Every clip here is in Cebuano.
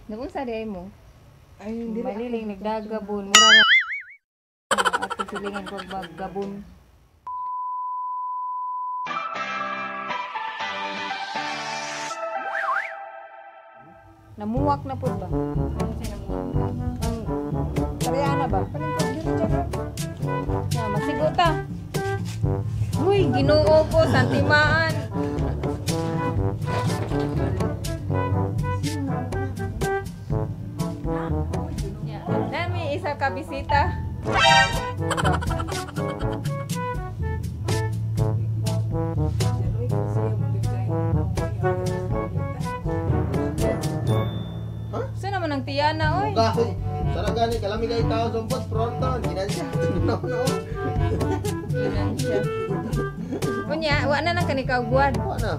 Naunsa di ay mo? Ay, dili. Maliling nagdagabon. Mura na. Ato silingan ko maggabon. Namuwak na po ba? Ang Koreana ba? Palingkod diri dyan. Na, masigota. Uy, Ginoo ko, santimaan. Nami isa ka bisita. Saan naman ang tiyana, oy? Kahoy. Sara gani kalami kay tao sumpot fronton ginansya. No no. Ginansya. Unya, wa na lang kani kaugwad. Wa na.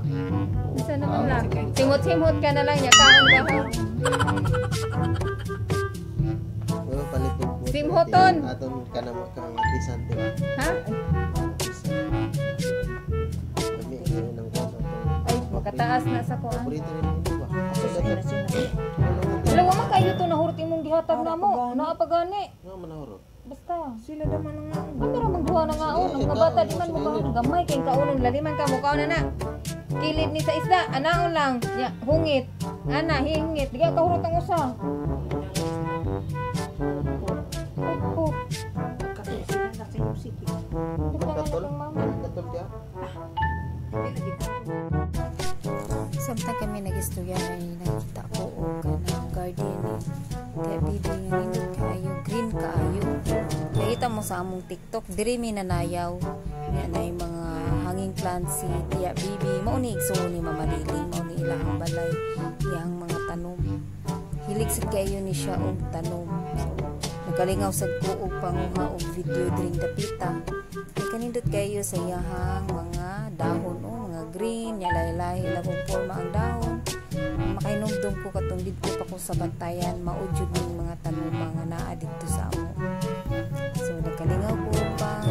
Isa naman lang. Simot-simot ka na lang niya kaon ba ho? Well, palit og buot. Simhoton. Atong kanang kamatisan, di ba? Ha? Kami ngayon ang kuan atong. Ay, makataas na sa kuan. Paborito rin mo ba? Ay, na sila. Wala wa man kayo to nahurot imong gihatag namo. Naa pa gani. Nga man nahurot. Basta. Sila daman ang Kami ra magduha na ngaon. Ang mga bata di man mukaon. Gamay kay kaunon. Laliman ka mukaon na na. Kilid ni sa isda, anaon lang. Ya, hungit. Ana, hingit. Di ka kahurot ang usa. Opo. Katol sila na sa sige. Di pa nga Katol. ng mama. Katol ka. Samtang kami nag-istorya ay nakita ko og kanang garden ni Tia Bibi nga nindot kaayo, green kaayo. Nakita mo sa among TikTok, diri mi nanayaw. Nga nay mga hanging plants si Tia Bibi. Mao ni igsuon ni Mama Liling, mao ni ilahang balay, iyang mga tanom. Hilig sad kaayo ni siya og tanom. So, nagkalingaw sad ko og panguha og video diring dapita. Kay kanindot kayo sa iyahang mga dahon o mga green, nya lahi-lahi labong forma ang dahon. Makainumdum ko katong didto pa ko sa bantayan, mao jud ning mga tanuma nga naa didto sa amo. So nagkalingaw ko pang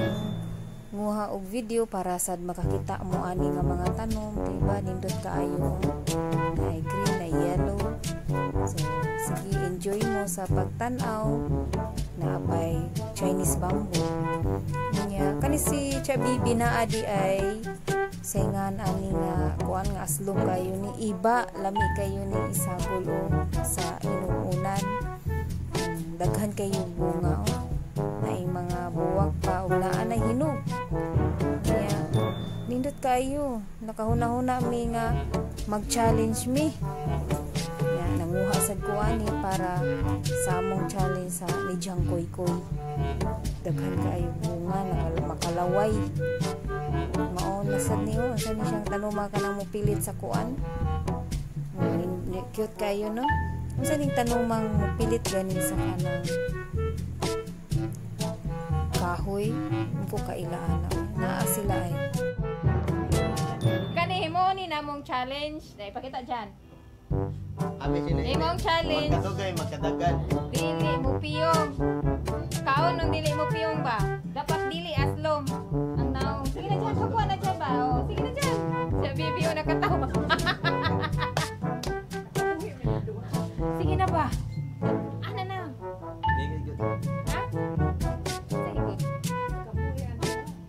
nguha og video para sad makakita mo ani nga mga tanom, diba? Nindot kaayo, na green, na yellow. So sige, enjoy mo sa pagtan-aw. Naapay Chinese bamboo. Nya kani si Tia Bibi na adi ay sayngan ani nga kuan nga aslom kayo ni iba, lami kayo ni isagol o sa inuunan. Daghan kayo bunga o naay mga buwak pa ug naa na hinog. Nya nindot kayo, nakahuna-huna mi nga mag-challenge mi. Nya nanguha sad ko ani para sa among challenge sa ni Jang Koy Koy. Daghan kaayo bunga, makalaway. Mao na sad niyo, asa ni siyang tanuma ka nang mopilit sa kuan. Cute kayo no. Unsa ning tanumang mopilit gani sa kanang kahoy? Ko kailaan na. Naa sila ay. Kani himo ni namong challenge. Dai pakita dyan. Ami sila. Imong challenge. Magkadugay, magkadagan. Dili mo piyong. Kaon nung dili mo piyong ba? Dapat dili aslom. Ang naong. Sige na dyan, pakuha na dyan ba? O, sige na dyan. Sa bibi o nakatawa. Sige na ba? Ana na. Ha? Sige good.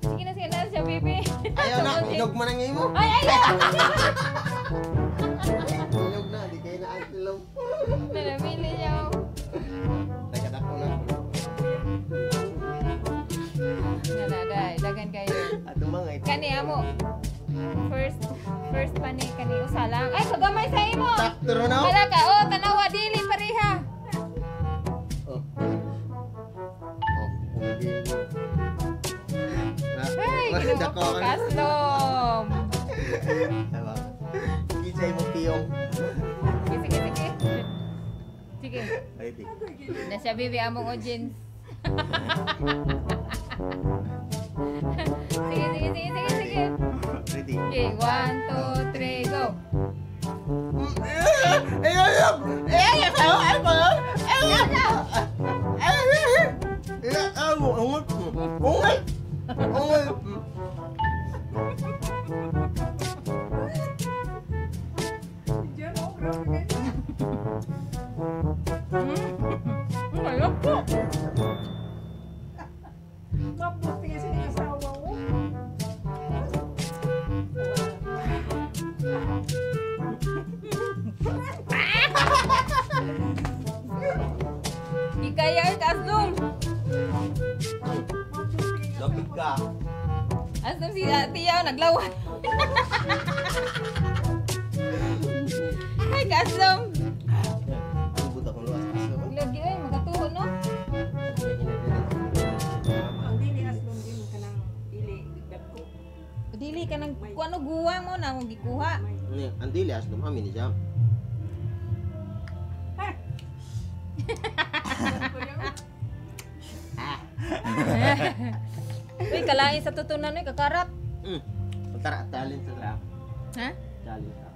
Sige na siya bibi. Ayaw na, inog man ang imo. Ay, ayaw! Inog na, di kayo na aslom. Nanamili niya. Nagkadako na. Nanaday, dagan kayo. Ato mga ito. Kani amo. First first pa ni kani usa lang. Ay, kagamay sa imo. Sakto na. Wala ka. Oh, tanawa dili pareha. Oh. Oh, pumigil. Ay, ginoo Dako ko ka na. kaslom. Diba? Hindi sa imo piyong. Sige, sige, sige. Sige. Ready. Nasa bibi among audience. Sige, sige, sige, sige, sige. Ready. Okay, 1, 2, 3, go. Diyan, oh, grabe kayo. Ayok po. Maputi kasi ng asawa ko. Di kaya ay kaaslom. Lapit ka. Aslom si Ate Yao naglawan. Ay, kaaslom. Ang buta kong luwas. Lagi ay magatuo no. Ang dili aslom din kanang dili dagko. Dili ka nang kuano guwa mo na akong gikuha. Ni, ang dili aslom amin ni siya. Uy, kalain sa tutunan uy, kakarat. Tara, talent sa tra. Ha? Talent sa.